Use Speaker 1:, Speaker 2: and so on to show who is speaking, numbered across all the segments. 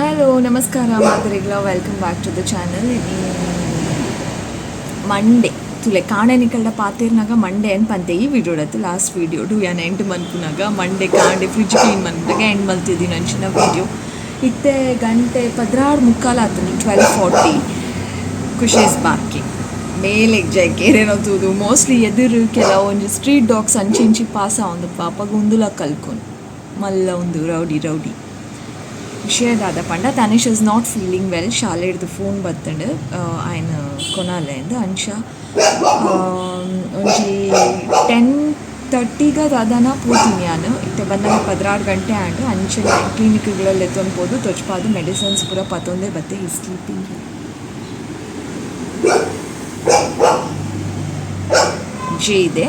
Speaker 1: Hello, ನಮಸ್ಕಾರ ಮಾತೆರೆಗ್ಲ. Welcome back to the channel. Monday ತುಲೆ ಕಾಂಡೆ ನಿಕಲ್ಡ ಪಾತೆರ್ನಾಗ ಮಂಡೆ ಏನ್ ಪಂತೆ ಈ ವಿಡಿಯೋ ಲಾಸ್ಟ್ ವಿಡಿಯೋಡು ಯಾನ್ ಎಂಡ್ ಮನ್ಪುನಾಗ ಮಂಡೆ ಕಾಂಡೆ ಫ್ರಿಜ್ ಕ್ಲೀನ್ ಮನ್ಪುನಾಗ ಎಂಡ್ ಮಲ್ತಿದ್ದೀನಿ ಅಂಚಿನ ವಿಡಿಯೋ. ಇತ್ತೆ ಗಂಟೆ 12:45 ಆತುಂಡು, 12:40. ಖುಷಿ is barking. ಮೇಲೆ ಜೈಕೇರೇನೋ ತೂದು ಮೋಸ್ಟ್ಲಿ ಎದುರು ಕೆಲವೊಂಜಿ ಸ್ಟ್ರೀಟ್ ಡಾಗ್ಸ್ ಅಂಚಿ ಇಂಚಿ ಪಾಸ್ ಆವೊಂದುಪ್ಪ. ಅಪಗ ಉಂದುಲ ಕಲ್ಕೊನ್ ಮಲ್ಲ ಉಂದು ರೌಡಿ ರೌಡಿ. ವಿಷಯ ದಾದ ಪಂಡ, Tanish is not feeling well. ಶಾಲೆಡ್ದು phone ಬತ್ತಂಡು, ಆಯ್ನ ಕೊನಾಲೆ ಅಂಚ ಒಂಜಿ 10:30ಗ ದಾದನ ಪೋತೀನಿ ಯಾನ್. ಇತ್ತೆ ಬನ್ನಗ 12 ಗಂಟೆ ಆಂಡ್. ಅಂಚನೆ ಕ್ಲಿನಿಕ್ಗಳಲ್ಲಿ ಲೆತ್ತೊಂದು ಪೋದು ತೊಚ್ಪಾದು ಮೆಡಿಸಿನ್ಸ್ ಪೂರ ಪತೊಂದೇ ಬತ್ತೆ. He's sleeping. J ಇದೆ.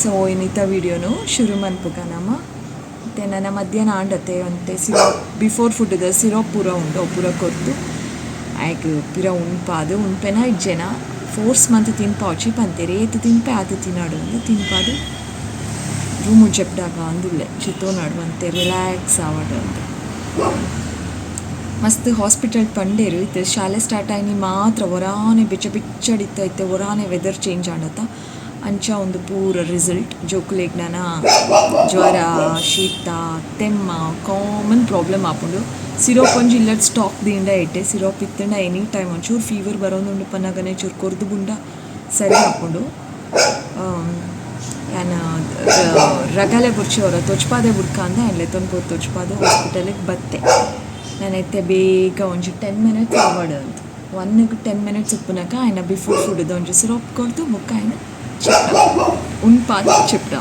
Speaker 1: ಸೊ ಇನ್ನಿತ ವಿಡಿಯೋನು ಶುರು ಮನ್ಪುಗ ನಮ. ಇತ್ತೆ ನನ್ನ ಮಧ್ಯಾಹ್ನ ಆಂಡತೆ ಒಂತೆ ಸಿರೋಪ್, ಬಿಫೋರ್ ಫುಡ್ದ ಸಿರೋಪ್ ಪೂರ ಉಂಡು, ಅವು ಪೂರ ಕೊರ್ದು ಆಯ್ಕ್ ಪಿರ ಉಣ್ಪಾದು. ಉಣ್ಪೆನ ಇಜ್ಜೆನ ಫೋರ್ಸ್ ಮಂತ್ ತಿನ್ಪಾವಚಿ ಪಂತೆರ್. ಏತ್ ತಿನ್ಪೆ ಆತ್ ತಿನ್ನಡು ಅಂದ್ ತಿನ್ಪಾದು ರೂಮು ಜೆಪ್ಡಾಗ ಅಂದುಲ್ಲೆ ಚಿತ್ತೋನಾಡು ಒಂತೆ ರಿಲ್ಯಾಕ್ಸ್ ಆವಡ್ ಅಂದ್. ಮಸ್ತ್ ಹಾಸ್ಪಿಟಲ್ ಪಂಡೇರು. ಇತ್ತೆ ಶಾಲೆ ಸ್ಟಾರ್ಟ್ ಆಯ್ನಿ ಮಾತ್ರ ಒರಾನೆ ಬೆಚ್ಚ ಬೆಚ್ಚಡಿತ್ತ. ಇತ್ತೆ ಒರಾನೆ ವೆದರ್ ಚೇಂಜ್ ಆಂಡತ, ಅಂಚ ಒಂದು ಪೂರ ರಿಸಲ್ಟ್. ಜೋಕುಲೆಗ್ ನನ ಜ್ವರ, ಶೀತ, ತೆಮ್ಮ ಕಾಮನ್ ಪ್ರಾಬ್ಲಮ್ ಆಪುಂಡು. ಸಿರೋಪ್ ಒಂಜಿ ಇಲ್ಲಡ್ ಸ್ಟಾಕ್ ದಿಂಡ ಇಟ್ಟೆ. ಸಿರೋಪ್ ಇತ್ತಂಡ ಎನಿ ಟೈಮ್ ಒಂಚೂರು ಫೀವರ್ ಬರೋದುಂಡು ಪನ್ನಗನೆ ಚೂರು ಕೊರ್ದು ಬುಂಡ ಸರಿ ಆಪುಂಡು. ಯಾನ್ ರಗಲೆ ಬುರ್ಚಿ ಅವರ ತೊಚ್ಪಾದೆ ಬುಡ್ಕ ಅಂದ ಆ್ಯಂಡ್ ಲೆತ್ತೊಂದು ಪೋದು ತೊಚ್ಪಾದೆ ಹಾಸ್ಪಿಟಲಿಗೆ ಬತ್ತೆ. ನಾನು ಇತ್ತೆ ಬೇಗ ಒಂಜಿ 10 ಮಿನಿಟ್ಸ್ ಆವಡ್ ಅಂತ, 1ಗೆ 10 ಮಿನಿಟ್ಸ್ ಉಪ್ಪುನಕ ಆಯ್ನ ಬಿಫೋರ್ ಫುಡ್ ಒಂಜಿ ಸಿರೋಪ್ ಕೊರ್ದು ಬೊಕ್ಕ ಆಯ್ನ ಚೆಪ್ಡ ಉಣ್ಪಾದ್ ಚೆಪ್ಡ.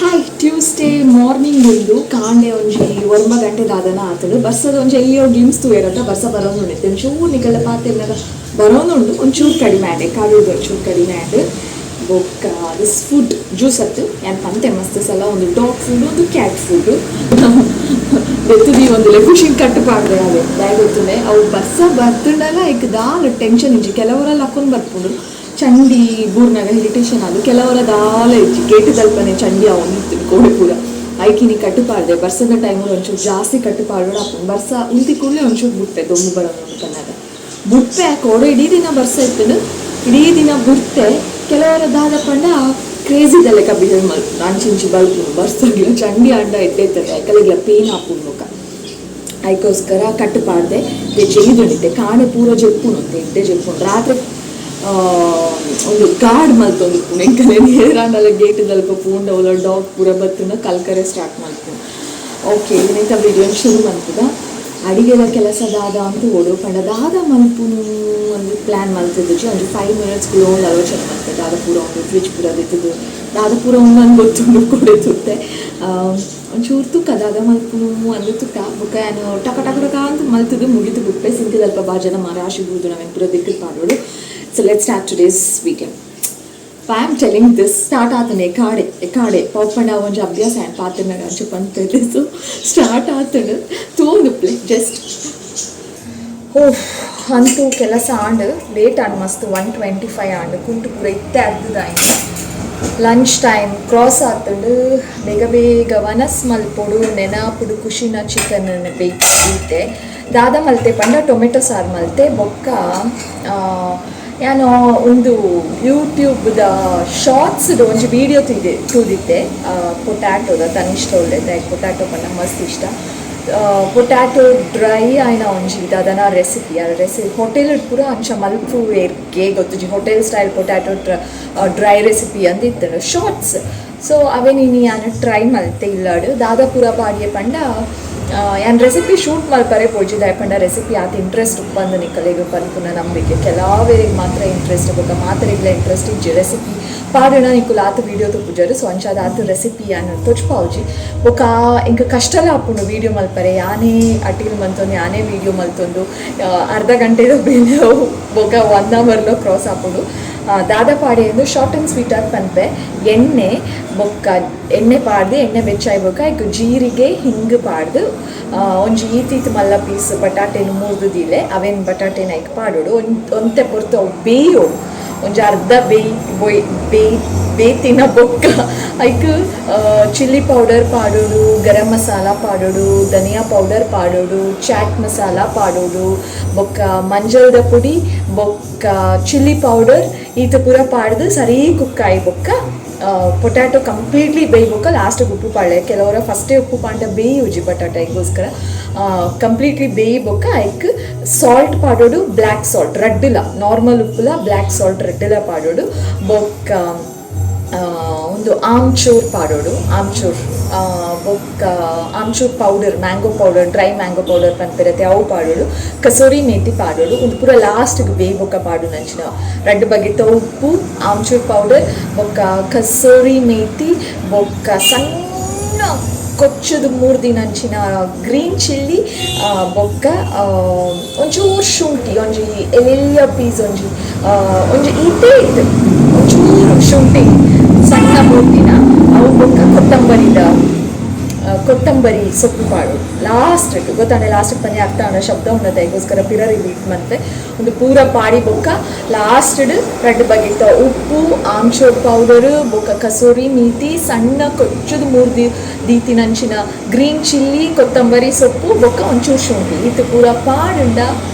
Speaker 1: ಹಾಯ್, ಟ್ಯೂಸ್ಡೇ ಮಾರ್ನಿಂಗ್ ಉಂಡು. ಕಾಂಡೆ ಒಂಜಿ 9 ಗಂಟೆ ದಾದನ ಆತುಂಡು. ಬರ್ಸದ ಒಂಜಿ ಎಲ್ಲಿಯೋ ಗ್ಲಿಮ್ಸ್ ತೂಯರತ್ತ, ಬರ್ಸ ಬರೋದುಂಡು. ಒಂಚೂರು ನಿಕಲ್ಡ ಪಾತೆರ್ನಗ ಬರೋದುಂಡು. ಒಂಚೂರು ಕಡಿಮೆ ಆಂಡ್, ಕಾಲುದು ಒಂಚೂರು ಕಡಿಮೆ ಆಂಡ್. ಬೊಕ್ಕ this food juice ಅತ್ತು. ಯಾನ್ ಪಂತೆ ಮಸ್ತ್ ಸಲ, ಒಂದು ಡಾಗ್ ಫುಡ್, ಒಂದು ಕ್ಯಾಟ್ ಫುಡ್ ದೆತ್ತುದಿ ಒಂದು ಖುಷಿ ಕಟ್ಟು ಪಾಡ್ದೆ. ಅವೆ ದಾಯೆ ಗೊತ್ತುಂಡೆ, ಅವು ಬರ್ಸ ಬರ್ತುಂಡಲ ಐಕ್ ದಾಲ ಟೆನ್ಷನ್ ಇಜ್ಜಿ. ಕೆಲವರೆಲ್ಲ ಹಾಕೊಂಡು ಬರ್ಪುಂಡು, ಚಂಡಿ ಬೂರ್ನಾಗ ಇರಿಟೇಷನ್ ಅದು. ಕೆಲವರ ದಾಲ ಇಜ್ಜಿ, ಗೇಟ್ ತಲ್ಪನೆ ಚಂಡಿ ಅವನಿತ್ತು ಕೋಡೆ ಪೂರ. ಐಕಿನಿ ಕಟ್ಟು ಪಾಡ್ದೆ. ಬರ್ಸದ ಟೈಮಲ್ಲಿ ಒಂಚೂರು ಜಾಸ್ತಿ ಕಟ್ಟು ಪಾಡೋಣ ಆಪುಂಡು. ಬರ್ಸ ಉಂತಿ ಕೂಡಲೇ ಒಂಚೂರು ಬುಡ್ಪೆ. ದೊಂಬು ಬರೋದು ಕನ್ನಡ ಬುಡ್ಪೆ. ಕೋಡೆ ಇಡೀ ದಿನ ಬರ್ಸ ಇತ್ತು, ಇಡೀ ದಿನ ಬುಡ್ತೆ. ಕೆಲವರ ದಾದ ಪಂಡ ಕ್ರೇಜಿದ ಲೆಕ್ಕ ಬಿಹೇವ್ ಮಲ್ಪುಂಡು, ಅಂಚಿಂಚಿ ಬಲ್ಪುಂಡು. ಬರ್ಸಗ್ಲ ಚಂಡಿ ಅಂಡ ಎಡ್ಡೆ ಐಕಲಿಗ್ಲ ಪೇನ್ ಆಪುಂಡು ಮುಖ. ಐಕೋಸ್ಕರ ಕಟ್ಟು ಪಾಡ್ದೆ. ಜೆಯ್ದುಂಡಿತ್ತೆ ಕಾಣೆ ಪೂರ ಜೆಪ್ಪುಂಡು, ಎಡ್ಡೆ ಜೆಪ್ಪುಂಡು. ರಾತ್ರಿ ಒಂದು ಗಾರ್ಡ್ ಮಲ್ತೊಂದು ಎಂಕಲೆ ನೇರಾಂಡಲ ಗೇಟ್ ದಲ್ಪ ಪೂಂಡ ಅವಲ ಡಾಗ್ ಪೂರ ಬತ್ತುನ ಕಲ್ಕರೆ ಸ್ಟಾರ್ಟ್ ಮಲ್ಪುಂಡು. ಓಕೆ, ಇನ್ನಿತ ವಿಡಿಯೋ ಶುರು ಮಲ್ಪುದ. ಅಡಿಗೆದ ಕೆಲಸ ದಾದ ಅಂತ ಓಡು ಪಂಡ ದಾದ ಮಲ್ಪುನು ಒಂದು ಪ್ಲ್ಯಾನ್ ಮಲ್ತಿದ್ದು. ಒಂಜಿ 5 ಮಿನಿಟ್ಸ್ ಒಂದು ಆಲೋಚನೆ ಮಲ್ತೆ. ದಾದ ಪೂರ ಒಂದು ಫ್ರಿಜ್ ಪೂರ ದಿತ್ತದು, ದಾದ ಪೂರ ಒಂದು ನಂಗೆ ಗೊತ್ತುಂಡು ಕೊಡೆ ತುತ್ತೆ. ಒಂಚೂರು ತುಕ್ಕ ದಾದ ಮಲ್ಪುನು ಅಂದು ತುಕ್ಕ. ಬೊಕ್ಕ ಯಾನ್ ಟಕ ಟಕ ಟಕ ಅಂತ ಮಲ್ತದು ಮುಗಿತು ಬುಡ್ಪೆ. ಸಿಂಕದಲ್ಪ ಬಾಜನ ರಾಶಿ ಬೂದು ನಾವೇನು ಪೂರ ದಿಕ್ಕದ ಪಾಡೋಡು. So let's start today's video. I am telling this start ಆತನೆ ಕಾಡೆ ಕಾಡೆ ಪೌಪಂಡ ಒಂಜಿ ಅಭ್ಯಾಸ ಆ್ಯಂಡ್ ಪಾತ್ರನಾಗ ಅಂಚು ಪಂತದೆ. ಸೊ ಸ್ಟಾರ್ಟ್ ಆತನು ತೂಂದು ಜಸ್ಟ್. ಓಹ್, ಅಂತೂ ಕೆಲಸ ಆಂಡ್. ಲೇಟ್ ಆಂಡ್ ಮಸ್ತ್, 1:25 ಆಂಡ್. ಕುಂಟು ಪೂರ ಇತ್ತೆ ಅರ್ಧದಾಯ್ತು. ಲಂಚ್ ಟೈಮ್ ಕ್ರಾಸ್ ಆತುಂಡು. ಬೇಗ ಬೇಗ ವನಸ್ ಮಲ್ಪೊಡು. ನೆನಪುಡು ಖುಷಿನ ಚಿಕನ್ ಬೇಯ್ತೆ. ದಾದ ಮಲ್ತೆ ಪಂಡ ಟೊಮೆಟೊ ಸಾರು ಮಲ್ತೆ. ಬೊಕ್ಕ ಯಾನು ಒಂದು ಯೂಟ್ಯೂಬ್ದ ಶಾರ್ಟ್ಸ್ ಒಂಜಿ ವೀಡಿಯೋ ತೂದೆ ತೂದಿತ್ತೆ ಪೊಟ್ಯಾಟೋದ. ತನಿಷ್ಠ ಉಲ್ಲೆ, ಪೊಟ್ಯಾಟೊ ಪಂಡ ಮಸ್ತ್ ಇಷ್ಟ. ಪೊಟ್ಯಾಟೊ ಡ್ರೈ ಆಯ್ನ ಒಂಜಿ ದಾದನ ರೆಸಿಪಿ. ಆ ರೆಸಿಪಿ ಹೋಟೆಲ್ ಪೂರ ಅಂಚ ಮಲ್ಪು ಏರ್ಗೆ ಗೊತ್ತುಜಿ. Hotel style potato dry recipe ಅಂದ್ ಇತ್ತುಂಡು ಶಾರ್ಟ್ಸ್. ಸೊ ಅವೆ ನೀನು ಯಾನ್ ಟ್ರೈ ಮಲ್ತೆ ಇಲ್ಲಡು. ದಾದ ಪೂರ ಪಾಡಿಯೆ ಪಂಡ, ಯಾನ್ ರೆಸಿಪಿ ಶೂಟ್ ಮಲ್ಪರೆ ಪೋಜಿ. ದಾಯೆ ಪಂಡ ರೆಸಿಪಿ ಆತ ಇಂಟ್ರೆಸ್ಟ್ ಉಪ್ಪಂದು ನಿಕಲೆಗ್ ಪನ್ಪುನ ನಂಬಿಕೆ. ಕೆಲವೆರೆಗ್ ಮಾತ್ರ ಇಂಟ್ರೆಸ್ಟ್, ಬೊಕ್ಕ ಮಾತೆರೆಗ್ಲ ಇಂಟ್ರೆಸ್ಟ್ ಇಜ್ಜಿ. ರೆಸಿಪಿ ಪಾಡಣ ನಿಕುಲು ಆತ ವೀಡಿಯೋ ತೂಪುಜರ್. ಸೊ ಅಂಚಾದ ಆತ ರೆಸಿಪಿ ಯಾನ್ ತೊಚ್ಪಾವುಜಿ. ಬೊಕ್ಕ ಎಂಕ್ ಕಷ್ಟಲ ಆಪುಂಡು ವೀಡಿಯೋ ಮಲ್ಪರೆ. ಯಾನೇ ಅಟಿಲ್ ಮಲ್ತೊಂದು, ಯಾನೇ ವೀಡಿಯೋ ಮಲ್ತೊಂದು, ಅರ್ಧ ಗಂಟೆದ ಬೇಲೆ ಬೊಕ್ಕ ಒನ್ ಅವರ್ಲ ಕ್ರಾಸ್ ಆಪುಂಡು. ದಾದ ಪಾಡೆ ಎಂದು ಶಾರ್ಟ್ ಆ್ಯಂಡ್ ಸ್ವೀಟ್ ಆಗಿ ಪನ್ಪೆ. ಎಣ್ಣೆ ಬೊಕ್ಕ ಎಣ್ಣೆ ಪಾಡ್ದು, ಎಣ್ಣೆ ಬೆಚ್ಚಾಯಿ ಬೊಕ್ಕ ಐಕ್ ಜೀರಿಗೆ, ಹಿಂಗ್ ಪಾಡ್ದು, ಒಂಜಿ ಈತೀತ್ ಮಲ್ಲ ಪೀಸ್ ಬಟಾಟೆನ್ ಮೂರ್ದು ದೀಲೆ, ಅವೇನ್ ಬಟಾಟೆನ ಐಕ್ ಪಾಡೋಡು. ಒಂತೆ ಪೊರ್ತು ಅವು ಬೇಯೋಡು. ಒಂಜಿ ಅರ್ಧ ಬೇಯ್ ಬೊಯ್ ಬೇಯ್ ಬೇತಿನ ಬೊಕ್ಕ ಐಕ್ ಚಿಲ್ಲಿ ಪೌಡರ್ ಪಾಡೋಡು, ಗರಂ ಮಸಾಲ ಪಾಡೋಡು, ಧನಿಯಾ ಪೌಡರ್ ಪಾಡೋಡು, ಚಾಟ್ ಮಸಾಲ ಪಾಡೋಡು, ಬೊಕ್ಕ ಮಂಜಲ್ದ ಪುಡಿ ಬೊಕ್ಕ ಚಿಲ್ಲಿ ಪೌಡರ್ ಈತ ಪೂರ ಪಾಡ್ದು ಸರಿ ಕುಕ್ಕಾಯಿ ಬೊಕ್ಕ ಪೊಟ್ಯಾಟೊ ಕಂಪ್ಲೀಟ್ಲಿ ಬೇಯ್ ಬೊಕ್ಕ ಲಾಸ್ಟಿಗೆ ಉಪ್ಪು ಪಾಡ್ಲೆ. ಕೆಲವರ ಫಸ್ಟೇ ಉಪ್ಪು ಪಾಂಡ ಬೇಯುಜಿ ಬಟಾಟೆಗೋಸ್ಕರ. ಕಂಪ್ಲೀಟ್ಲಿ ಬೇಯಿ ಬೊಕ್ಕ ಐಕ್ ಸಾಲ್ಟ್ ಪಾಡೋಡು, ಬ್ಲ್ಯಾಕ್ ಸಾಲ್ಟ್ ರಡ್ಡುಲ, ನಾರ್ಮಲ್ ಉಪ್ಪುಲ ಬ್ಲ್ಯಾಕ್ ಸಾಲ್ಟ್ ರಡ್ಡುಲ ಪಾಡೋಡು. ಬೊಕ್ಕ ಒಂದು ಆಮ್ಚೂರ್ ಪಾಡೋಡು, ಆಮ್ಚೂರ್ ಬೊಕ್ಕ amchur powder, mango powder, dry mango powder ಪನ್ಪಿರತ್ತೆ, ಅವು ಪಾಡೋಡು, ಕಸೂರಿ ಮೇಥಿ ಪಾಡೋಡು. ಒಂದು ಪೂರ ಲಾಸ್ಟ್ಗೆ ಬೇಯ್ ಬೊಕ್ಕ ಪಾಡು ನಂಚಿನ ರಡ್ಡ್ ಬಗೆತ ಉಪ್ಪು, ಆಮ್ಚೂರ್ ಪೌಡರ್ ಬೊಕ್ಕ ಕಸೂರಿ ಮೇಥಿ ಬೊಕ್ಕ ಸಣ್ಣ ಕೊಚ್ಚದ ಮೂರ್ದಿನಂಚಿನ ಗ್ರೀನ್ ಚಿಲ್ಲಿ ಬೊಕ್ಕ ಒಂಚೂರು ಶುಂಠಿ, ಒಂಜಿ ಎಲ್ಯ ಪೀಸ್, ಒಂಜಿ ಒಂಜಿ ಈತೇ ಇತ್ತು ಒಂಚೂರು ಶುಂಠಿ ಸಣ್ಣ ಮೂರ್ದಿನ ಅವು ಬೊಕ್ಕ ಕೊತ್ತಂಬರಿ ಸೊಪ್ಪು ಪಾಡು ಲಾಸ್ಟ್. ಗೊತ್ತಾಂಡೆ ಲಾಸ್ಟ್ ಪನಿ ಅರ್ಥ ಆಂಡ ಶಬ್ದ ಉಂಡತೆ, ಐಗೋಸ್ಕರ ಪಿರ ರಿಪೀಟ್ ಮಂತೆ. ಒಂದು ಪೂರ ಪಾಡಿ ಬೊಕ್ಕ ಲಾಸ್ಟ್ ರಡ್ಡ್ ಬಗೆತ ಉಪ್ಪು, ಆಮ್ಚೂರ್ ಪೌಡರ್ ಬೊಕ್ಕ ಕಸೂರಿ ಮೇಥಿ, ಸಣ್ಣ ಕೊಚ್ಚದ ಮೂರ್ದಿ ದೀತಿನಂಚಿನ ಗ್ರೀನ್ ಚಿಲ್ಲಿ, ಕೊತ್ತಂಬರಿ ಸೊಪ್ಪು ಬೊಕ್ಕ ಒಂಚೂರು ಶುಂಠಿ ಇತ್ತು ಪೂರ ಪಾಡುಂಡ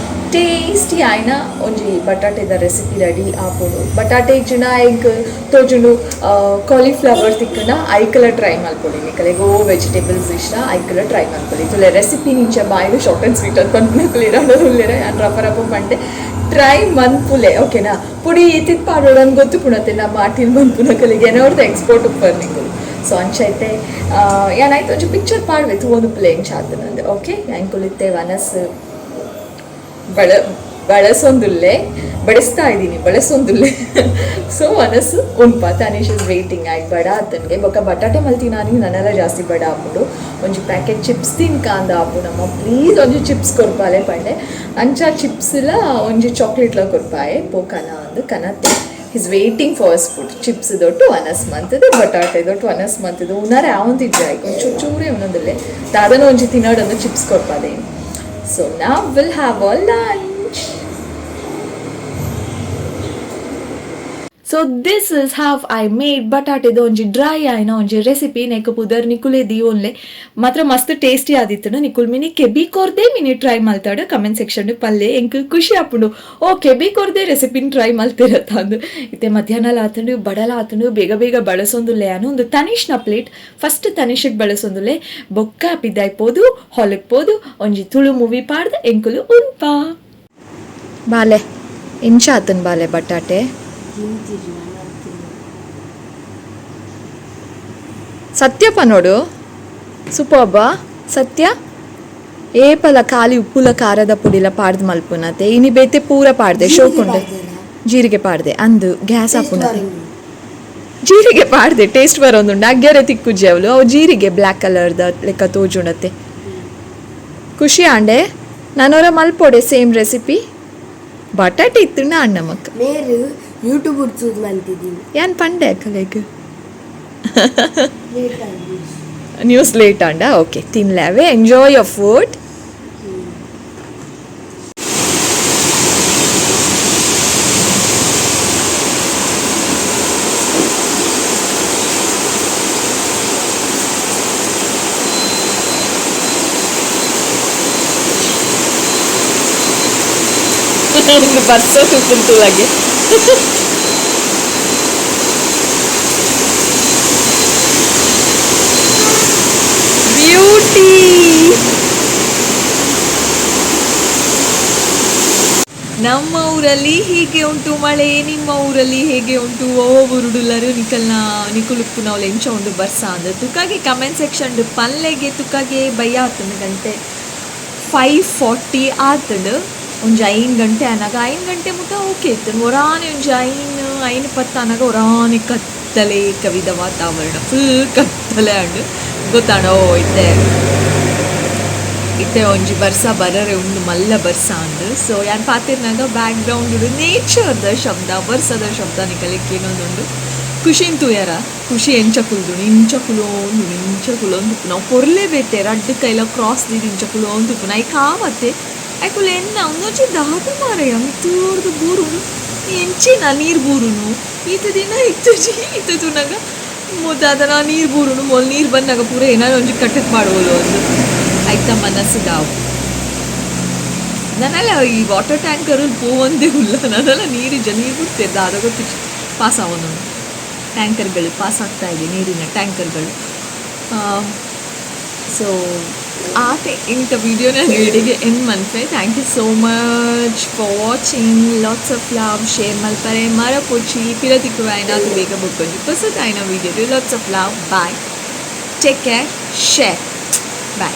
Speaker 1: ಟೇಸ್ಟಿ ಆಯ್ನ ಒಂಜಿ ಬಟಾಟೆದ ರೆಸಿಪಿ ರೆಡಿ ಆಪುಂಡು. ಬಟಾಟೆ ಇಜ್ಜಿಂಡ ಐಕ್ ತೋಜುಂಡು ಕಾಲಿಫ್ಲವರ್ ತಿಕ್ಕಂಡ ಐಕಲ ಟ್ರೈ ಮಲ್ಪೊಲಿ. ನಿಕಲೆಗ್ ಓ ವೆಜಿಟೇಬಲ್ಸ್ ಇಷ್ಟ ಐಕಲ ಟ್ರೈ ಮಲ್ಪೊಲಿ. ತುಲೆ ರೆಸಿಪಿ ನಿಂಚ ಬಾಯ್ದು ಶಾರ್ಟ್ ಆ್ಯಂಡ್ ಸ್ವೀಟ್ ಅಂತ ಪನ್ಪುನಕುಲು ಉಲ್ಲೆರ, ಯಾನ್ ರಪ ರಪ ಪಂಡೆ, ಟ್ರೈ ಮನ್ಪುಲೆ, ಓಕೆನಾ? ಪುಡಿ ಇತ್ತಿತ್ ಪಾಡೋಡು ಅಂದ್ ಗೊತ್ತು ಪುಣತೆ ನಮ್ಮ ಆಟಿಲ್ ಮನ್ಪುನಕಲಿಗೆ ಏನೋರ್ದು ಎಕ್ಸ್ಪೋರ್ಟ್ ಉಪ್ಪರ್ ನಿಕುಲು. ಸೊ ಅಂಚೈತೆ ಯಾನಾಯ್ತು ಒಂಜಿ ಪಿಕ್ಚರ್ ಪಾಡ್ವೆ, ತೂವೊಂದು ಪ್ಲೇ ಎಂಚ ಆತುಂಡು. ಓಕೆ, ಎಂಕುಲು ಇತ್ತೆ ವನಸ್ ಬಳಸೊಂದುಲ್ಲೆ, ಬಡಿಸ್ತಾ ಇದ್ದೀನಿ, ಬಳಸೊಂದುಲ್ಲೆ. ಸೊ ಮನಸ್ಸು ಉಂಪ ತನಿಷ್ is waiting. ಆಯ್ತು, ಬಡ ಆತನ್ಗೆ ಬೊಕ್ಕ ಬಟಾಟೆ ಮಲ್ತಿನಾನಿ ನನ್ನೆಲ್ಲ ಜಾಸ್ತಿ ಬಡ ಆಪುಂಡು. ಒಂಜಿ ಪ್ಯಾಕೆಟ್ ಚಿಪ್ಸ್ ತಿನ್ಕಾಂದ ಆಪು ನಮ್ಮ, ಪ್ಲೀಸ್ ಒಂಜಿ ಚಿಪ್ಸ್ ಕೊರ್ಪಾಲೆ ಪಂಡೆ. ಅಂಚ ಚಿಪ್ಸ್ಲ ಒಂಜಿ ಚಾಕ್ಲೇಟ್ಲ ಕೊರ್ಪಾಯೆ. ಪೋ ಕನ ಅಂದು ಕನತ್ತೆ. He's waiting for his food. Chips ದೊಟ್ಟು ವನಸ್ ಮಂತದ, ಬಟಾಟೆ ದೊಟ್ಟು ವನಸ್ ಮಂತದ. ಉನಾರೆ ಆವಂತಿಜ್ಜ, ಒಂಚೂರು ಚೂರೇ ಉನ್ನೊಂದಿಲ್ಲೆ. ದಾದನ ಒಂಜಿ ತಿನ್ನೋಡೊಂದು ಚಿಪ್ಸ್ ಕೊರ್ಪಾದೆ. ಸೊ ನಾವು will have a lunch. So this is how I made ಬಟಾಟೆದ ಒಂಜಿ ಡ್ರೈ ಆಯ್ನ ಒಂಜಿ ರೆಸಿಪಿ. ನೆಕ್ ಪುದರ್ ನಿಕುಲೆ ದೀವೊನ್ಲೆ. ಮಾತ್ರ ಮಸ್ತ್ ಟೇಸ್ಟಿ ಆದಿತ್ತುಂಡು. ನಿಕುಲ್ ಮಿನಿ ಕೆಬಿ ಕೊರ್ದೆ ಮಿನಿ ಟ್ರೈ ಮಲ್ತಾಡು, ಕಮೆಂಟ್ ಸೆಕ್ಷನ್ ಪಲ್ಲೆ, ಎಂಕ್ ಖುಷಿ ಆಪುಂಡು. ಓ ಕೆಬಿ ಕೊರ್ದೆ ರೆಸಿಪಿನ ಟ್ರೈ ಮಲ್ತಿರತ್ತ ಅಂದು. ಇತ್ತೆ ಮಧ್ಯಾಹ್ನ ಆತುಂಡು, ಬಡಲ ಆತುಂಡು, ಬೇಗ ಬೇಗ ಬಳಸೊಂದುಲ್ಲೆ ಅನು. ಒಂದು ತನಿಷ್ನ ಪ್ಲೇಟ್ ಫಸ್ಟ್ ತನಿಷಿಗೆ ಬಳಸೊಂದುಲ್ಲೆ. ಬೊಕ್ಕ ಪಿದಾಯ್ ಪೋದು, ಹೊಲಕ್ ಪೋದು, ಒಂಜಿ ತುಳು ಮೂವಿ ಪಾಡ್ದು ಎಂಕುಲು ಉನ್ಪ. ಬಾಲೆ, ಎಂಚ ಆತನ್ ಬಾಲೆ ಬಟಾಟೆ? ಸತ್ಯಪ್ಪ ನೋಡು, ಸೂಪರ್ಬಾ ಸತ್ಯ. ಏಪಲ ಖಾಲಿ ಉಪ್ಪುಲ ಖಾರದ ಪುಡಿಲ ಪಾಡ್ದು ಮಲ್ಪುನತೆ. ಇನಿ ಬೇತೆ ಪೂರ ಪಾಡ್ದೆ, ಶೋಕುಂಡೆ. ಜೀರಿಗೆ ಪಾಡ್ದೆ ಅಂದು ಗ್ಯಾಸ್ ಆಪುನತೆ. ಜೀರಿಗೆ ಪಾಡ್ದೆ ಟೇಸ್ಟ್ ಬರೋದುಂಡು. ಅಗ್ಗೆರೆ ತಿಕ್ಕುಜ್ಜಿ ಅವಳು. ಅವು ಜೀರಿಗೆ ಬ್ಲ್ಯಾಕ್ ಕಲರ್ದ ಲೆಕ್ಕ ತೋಜುಂಡತೆ. ಖುಷಿ ಆಂಡೆ. ನಾನೊರ ಮಲ್ಪೊಡೆ ಸೇಮ್ ರೆಸಿಪಿ. ಬಟಾಟೆ ಇತ್ತು ಅಣ್ಣ ಮಕ್ಕ.
Speaker 2: ಮೇರು ಯೂಟ್ಯೂಬ್ ಚೂಸ್ ಮಾಡ್ತಿದ್ದೀನಿ.
Speaker 1: ಯಾನ್ ಪಂಡೆ ಅಕ್ಕಲೆಗ್.
Speaker 2: ಲೇಟ್ ಆಗಿ.
Speaker 1: ನ್ಯೂಸ್ ಲೇಟ್ ಆಂಡ. ಓಕೆ, ತಿನ್ಲಾವೆ. Enjoy your food. ಬರ್ಸ ತೂಪುಂತುಲಾಗೆ. ಬ್ಯೂಟಿ. ನಮ್ಮ ಊರಲ್ಲಿ ಹೀಗೆ ಉಂಟು ಮಳೆ, ನಿಮ್ಮ ಊರಲ್ಲಿ ಹೇಗೆ ಉಂಟು? ಓ ಊರುಡುಲ್ಲರು ನಿಕಲ್ನ ನಿಕುಲುಪ್ಪುನವ್ಲು ಎಂಚ ಉಂಡು ಬರ್ಸ ಅಂದ್ ತುಕಾಗೆ ಕಮೆಂಟ್ ಸೆಕ್ಷನ್ ಪಲ್ಲೆಗೆ. ತುಕಾಗೆ ಬಯ್ಯ ಆತುಂಡು, ಗಂಟೆ 5:40 ಆತುಂಡು. ಒಂಜಿ 5 ಗಂಟೆ ಆನಾಗ, 5 ಗಂಟೆ ಮುಟ್ಟ ಓಕೆ ಇತ್ತು. ಒರಾನೆ ಒಂಜಿ 5, 5:10 ಆನಾಗ ಒರಾನೆ ಕತ್ತಲೆ ಕವಿದ ವಾತಾವರಣ, ಫುಲ್ ಕತ್ತಲೆ ಆಂಡ್. ಗೊತ್ತಾಂಡ, ಓ ಇತ್ತೆ. ಇತ್ತೆ ಒಂಜಿ ಬರ್ಸ ಬರರೆ ಉಂಡು, ಮಲ್ಲ ಬರ್ಸ ಅಂದ್. ಸೊ ಯಾನ್ ಪಾತೆರ್ನಾಗ ಬ್ಯಾಕ್ ಗ್ರೌಂಡ್ ನೇಚರ್ದ ಶಬ್ದ, ಬರ್ಸದ ಶಬ್ದ ನಿಕಲೆ ಕೇನೊಂದುಂಡು. ಖುಷಿನ್ ತೂಯರ, ಖುಷಿ ಎಂಚ ಕುಲ್ದುಂಡು, ಇಂಚ ಕುಲೋಂದುಂಡು, ಇಂಚ ಕುಲೊಂದುಪ್ಪುನ. ಅವು ಪೊರ್ಲೆ ಬೇತೆ, ರಡ್ಡ್ ಕೈಲ ಕ್ರಾಸ್ ದೀದ್ ಇಂಚ ಕುಲೋಂದುಪ್ಪುನ. ಐಕ್ ಆವತ್ತೆ ಐಕುಲು ಎನ್ನ ಉಂದೊಂಜಿ ದಾದ ಮಾರಾಯ, ಮಿತ್ತೂರ್ದು ಬೂರುಂಡು, ಎಂಚಿನ ನೀರ್ ಬೂರುನು. ಈತ್ ದಿನ ಇತ್ತುಜಿ, ಇತ್ತೆ ತೂನಗ ದಾದನ ನೀರ್ ಬೂರುನು. ಮೊಲ್ ನೀರ್ ಬನ್ನಗ ಪೂರ ಏನಾರ ಒಂಜಿ ಕಟ್ಟಕ್ ಮಾಡುವಲು ಅಂದ್ ಐತ ಮನಸ್ಸುಗಾವು. ನನಲ ಈ ವಾಟರ್ ಟ್ಯಾಂಕರ್ ಪೋವಂದೇ ಉಲ್ಲ. ನನಲ ನೀರಿಜ್ಜ, ನೀರು ಬಿಡ್ತೇವೆ, ದಾದ ಗೊತ್ತಿಜ್ಜಿ. ಪಾಸ್ ಆವೊಂದುಂಡು ಟ್ಯಾಂಕರ್ಗಳು, ಪಾಸ್ ಆಗ್ತಾ ಇದೆ ನೀರಿನ ಟ್ಯಾಂಕರ್ಗಳು. ಸೊ ಆತೆ, ಇಂಥ ವಿಡಿಯೋನ ಇಡೆಗೆ and ಮನ್ಪೆ. Thank you so much for watching. Lots of love. Share ಮಲ್ಪರೆ ಮರಪೊಡ್ಚಿ. ಪಿರ ತಿಕ್ಕುವ ಆಯ್ನಾತು ಬೇಗ ಬೊಕ್ಕೊಂಜಿ ಪೊಸತಾಯಿನ video. Lots of love, bye, take care, share, bye.